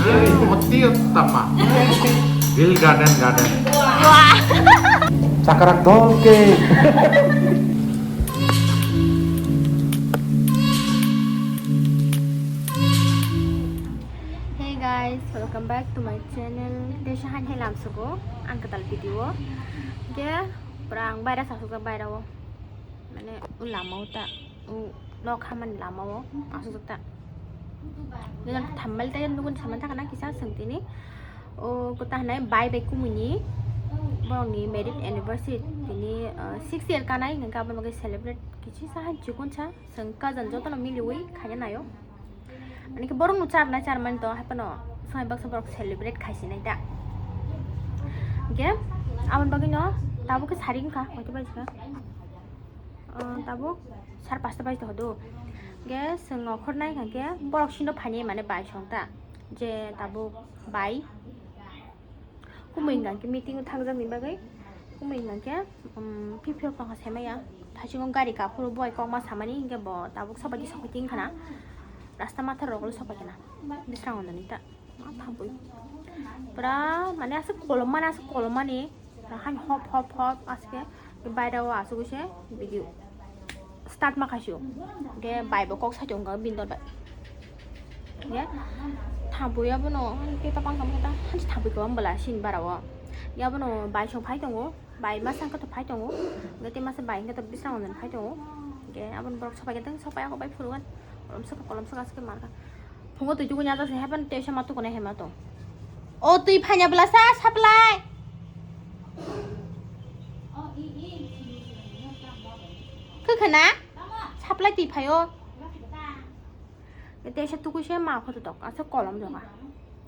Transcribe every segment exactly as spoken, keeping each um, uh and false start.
Moti uttama. Hill garden, garden. Chakrak dol ke. Hey guys, welcome back to my channel. Tei sahan hai lamsugo ang kwtal video. Ge pura ang baira sasuk baira o. Mane u lama o ta u nok hamani lama o asuk ta. Nang thammel ta nukun sama thaka na kisa sengtini. O kota hanai bai bai kumuni borokni married anniversary tini six year kanai nang ka bai celebrate kichi sahan chikun sa seng kajan jotono miliwi khanya nayo. Ani ke borok no charnai charmani to hai phano swmai baksa borok celebrate khaisinai da. Ge aboni bagwi no tabuk ke sari wngkha hoito bai jika. Ah, tabuk sar pasta bai to hodo. Ge seng okhor nai kha ke borok sino phani mane bai song ta. Je tabuk bai. Kumui hwnka khe meeting o thangjakni bagwi, kumui hwnka khe, um, P P O tongkha saimaya. Thaisingo gari kaphuru boi kokma samani, hinkhe bo tabuk sobaidi sokphaiti wngkhana. Rasta matha rok le sokphaikana. Bisrango nani ta. Ma thabwi. Pura mane aswk kolom mani, aswk kolom mani. Pura hani hop, hop, hop, aske. Baira o asugwi se video start ma khaisio. Ge bai bo kok saito wngkha bini dol bai. Ge thampui abono ke ta pang tamo ta hansi thampui kobam bwla sini bara o. Ge abono bai song phai tongo, bai masa wngkha to phai tongo. Ge te masa bai wngkha to bisrango jon phai tongo. Ge abono borok sopai khe tang sopai ako bai phuru kolom saka kolom saka aske marka. Phungo twi tukuni ato se hepan tei sama tukuni hema to. O twi phanya bwla sa supply. Khwkhana? Supply twi phaio. Tei sa tukui se ma khoto tok. Asa kolom jonga.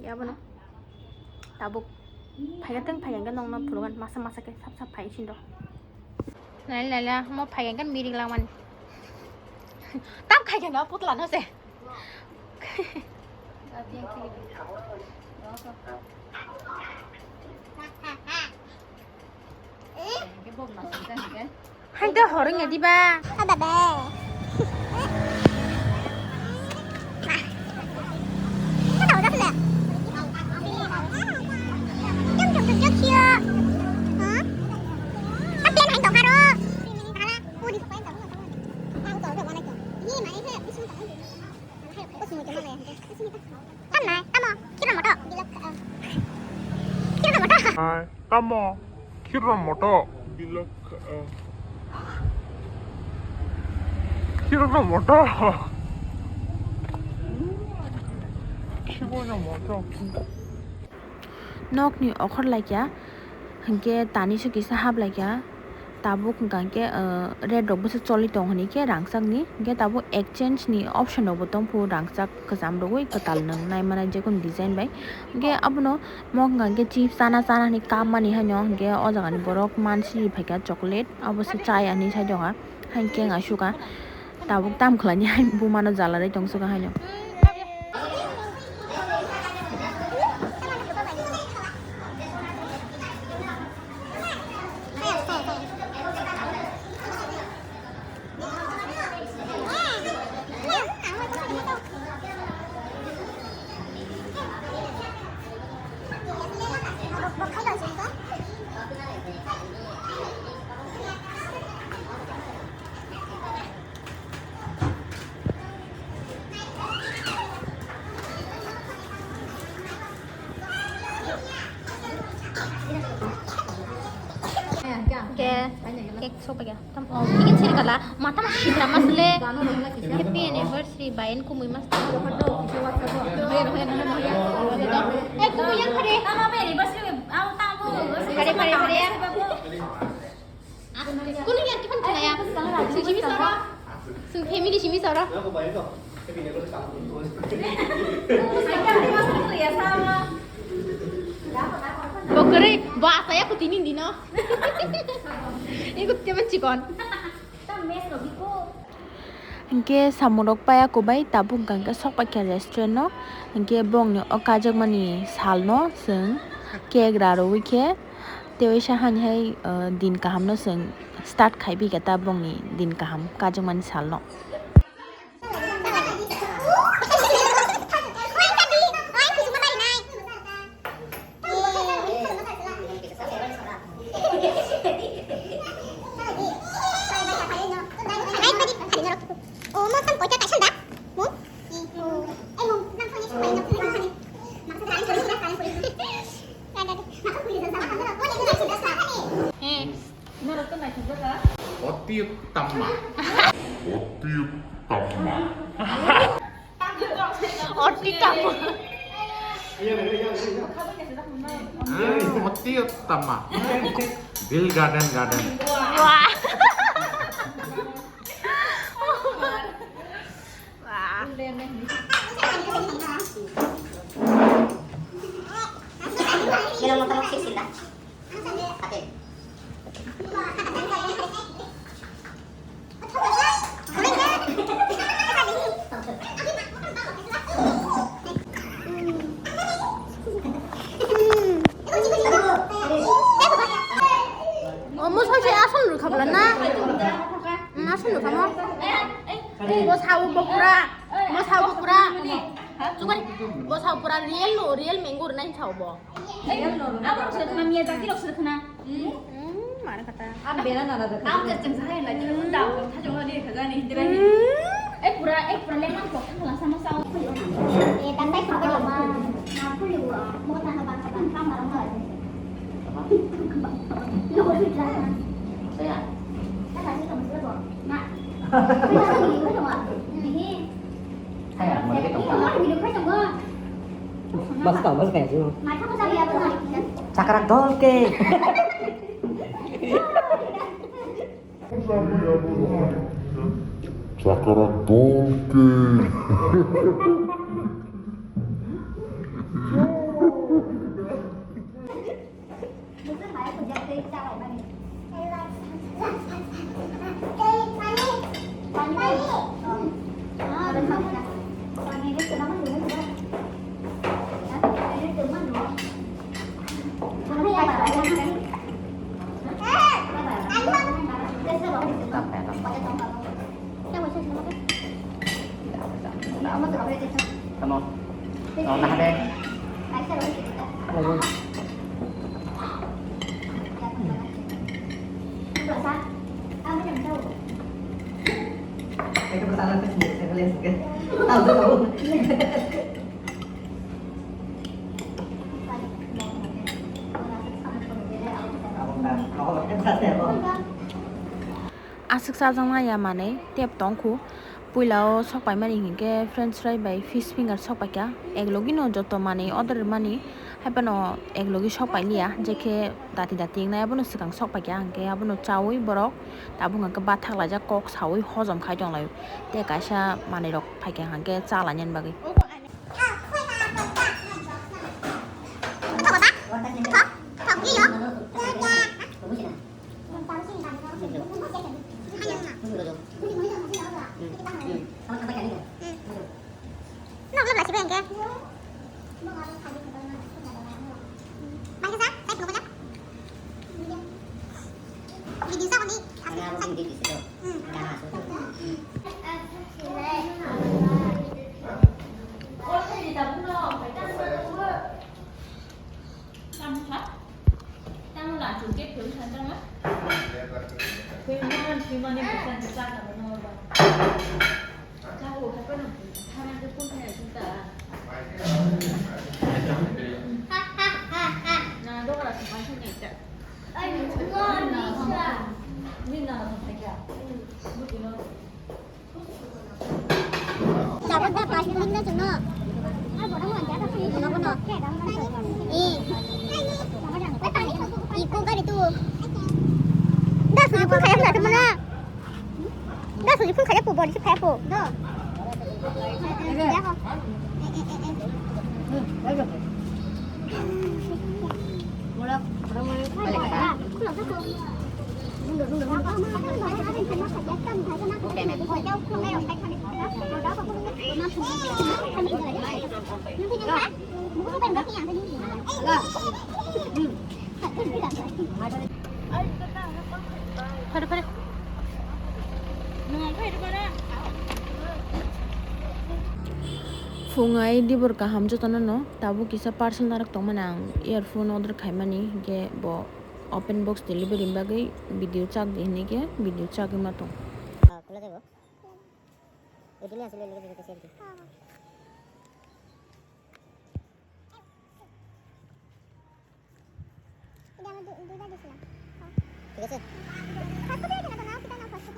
Yabono. Tabuk. Phaiga teng phaiga nong nong phulugan masa masa ke sap sap phai sindo. Nai nai la mo phaiga kan mirik langman. Tam khai kena putla no se. Hai da horong ya diba. Ada be. Tamo, kiro moto. Hai, tamo, kiro moto. Kiro moto. Kiro moto. Nokni okhor laikya, hinkhe tani se kisa hap laikya, tabuk hwnkha hinkhe, ah, red rok bwswk choli tong hini khe rangchakni, hinkhe tabuk exchange ni option rokbo tongphuru, rangchak kwcham rwgwi kwtal nwng naimanai jekunu design bai. Hinkhe abono mo hwnkha hinkhe chips chana chana hinwi kapmani haino hinkhe o jagani borok mansi phaikha chocolate, obo se chaya hinwi saidokha. Hai keng asukha. Tabuk tam khlaini hai bumano jala rai tong suka haino. Ke, cake sopa ya. Tam, oh, chicken sini kala. Mata masih drama sele. Happy anniversary, Bayan kumui mas. Eh, kumui yang kare. Kare, kare, kare ya. Kunu yang kipan kaya. Sung simi soro. Sung family simi soro. Bokere, bahasa ya kutini dino. Ini kutiman cikon. Hinkhe samung rok paya kubai tabuk hwnkha hinkhe sok paikha restaurant no, hinkhe bongni o kajakmani sal no chwng cake ra rwui khe tei waisa hani hai, uh, din kaham no chwng start khai phi kha ta bongni din kaham kajakmani sal no. Tama. Oti tama. Oti tama. Hmm, oti tama. Bill garden, garden. Wah. Wah. O, mo sai se asol rwkha bwla na? Mm, asol rwkha mo? Mo sao bo pura, mo sao bo pura. Chukari, mo sao pura real no, real mango rwnai sao bo. Abo rok sir khna, Miyazaki rok sir khna. Hmm, mana kata? Ang bela nana da. Ang kachang sahai lai, thajong da, thajong da, thajong da, thajong da. Eh, pura, eh, pura lemon kok, thang lang sama sao. Eh, tantai kok ka ma. Na puli wa, mo na ka ba ka ba, ka ma rong ka. Lo ko sui tla. Saya. Ka ba ni ka mo sila bo. Ma. Ka ba ni ka mo. Ni. Mas ka, mas ka, sino? Chakrak dol ke. Chakrak dol ke. Tamo. Oh, nah deh. Itu pertama kali saya ngeliat, kan? Tahu tuh kamu. Aku nggak, aku nggak pakai tas ya, Bang. Aswk chajaknai ya manwi tep tong khu. Puila o sok paimani hinkhe french fry bai fish finger sok paikha. Ek logi no joto manwi order rwmani haiphano ek logi sok pailiya, je khe dati dati wngnai abono swkang sok paikha, hinkhe abono chaui borok tabuk hinkhe bathak laijak kok saui hojom khai tong laio. Tei kaisa manwi rok phaikha hinkhe cha lainani bagwi. Tamo la, chwng khe phwrwng kha tamo? Phwrwngmani, phwrwngmani bwskango chakha bo nw ba. Chakha bo hai phano thana khe phone khai chwng ta. Na dogra thang phai nai ta. Ni na thang phai kha. Buti no. Tabuk da plastic ni na chwngno. Ai, bono mo anja ta khani bono bono. Eh. Iko gari tu. Da suri phun khaya phun khaya mana? Da suri phun khaya pu bori si khaya pu. Do. Phungai dibor kaham jotono no, tabuk kisa parcel narwk tongmani ang earphone order khaimani, hinkhe bo open box delivery ni bagwi video chak di hinwi khe video chagwi ma tong. Ah, khula jabo. Edini asile lege jete sel di. এটা আমার দু-, দুইবার দিছিলাম। ঠিক আছে। First copy আছে না তো? নাও, সেটা নাও, first copy।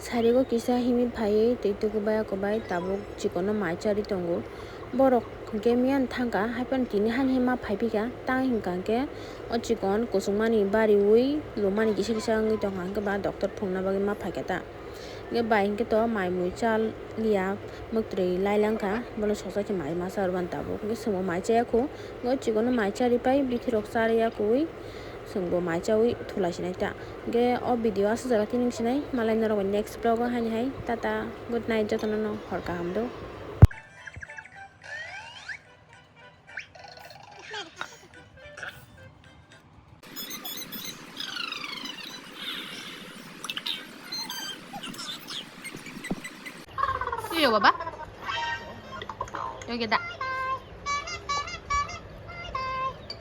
Tharigo kisa himwi phaiwi twi tukubai akubai tabuk chikonno mai charwi tongo. Borok hwnkhe miyano thangkha, haiphano tini hani ma phaiphikha, tang hinkha hwnkhe o chikon kuchukmani bariwi lumani kisa kisa wngwi tongkha, hwnkhe ba doctor phunukna bagwi ma phaikha ta. Hwnkhe bai hwnkhe to mai mui cha liya, mwktwi lailangkha, bono sosa khe mai ma cha rwbani tabuk. Hwnkhe chwngbo mai chaya khu, hwnkhe o chikonno mai charwi pai, bithirok charwi ya kuwi, chwngbo mai chawi thulai sinai ta. Hwnkhe o video aswk jaga tini sinai, malai norok next vlog o haini hai. Tata, good night, jotono no hor kaham do. Iyo, baba. Yo, geda.